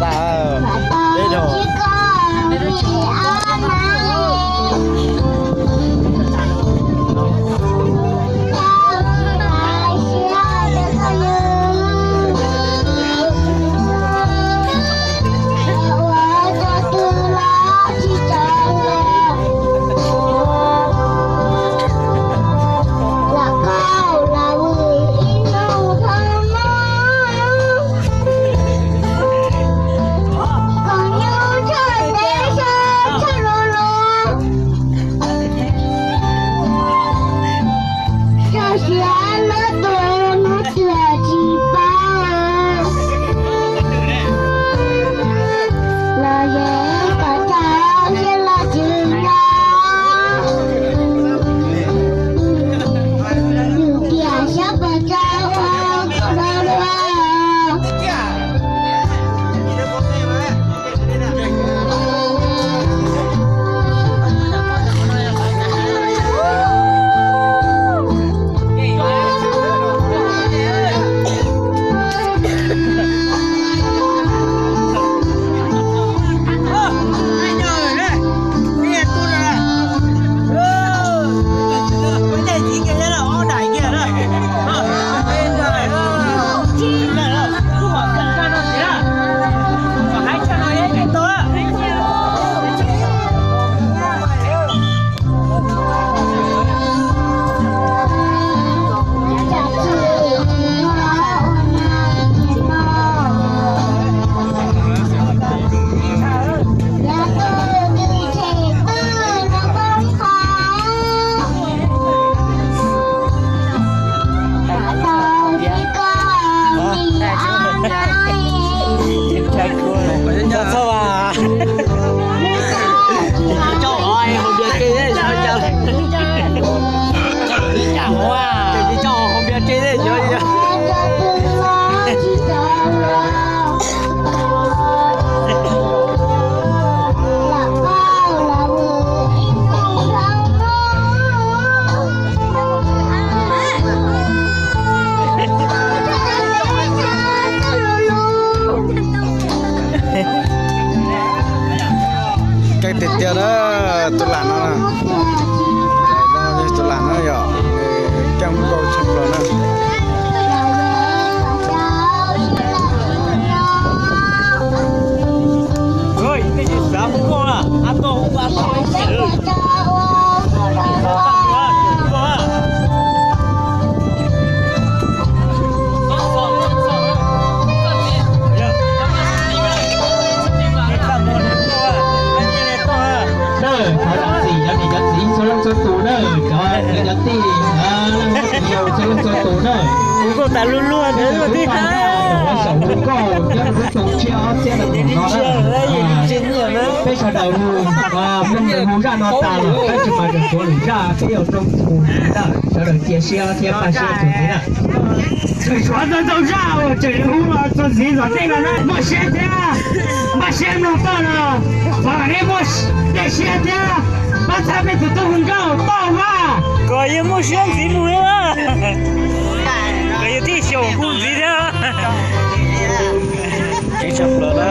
Tag, deb dhau. Txoj sia lub tuag hnub twg tsis paub, los yog kom tau siab los tsis nco. Yus tiam siab pes tsawg ua koj dua luag. Keej tiag tiag na, tus lam no, tus lam no yog keej nkauj tshaj plaws na. Nawb, thov zam txim cov niam cov txiv txhua leej txhua tus nawb, cov kwv cov tij, leej txiv yau txhua leej txhua tus nawb. Kuv kuj tas luag luag ntawd, ua xyaum hu nkauj nyob rau lub xyoo tshiab ob txhiab nees nkaum no na. Peb sawv daws hu, mloog hu zaj no tas lawm tab sis mas tseem tshuav lwm zaj peb yuav rooj hu ntxiv na, sawv daws cia siab thiab npaj siab txuas ntxiv na. Tseem tshuav ntau ntau zaj uas tseem hu los txuas ntxiv tom ntej no na. Muaj siab thiab npaj siab mloog toj no, thov kom nej muaj dej siab thiab pab txhawb peb tus tub hu nkauj toj mas kom yeej muaj siab ntxiv mus na. Kom yus tij xyaum hu ntxiv thiab. Tshaj plaws na.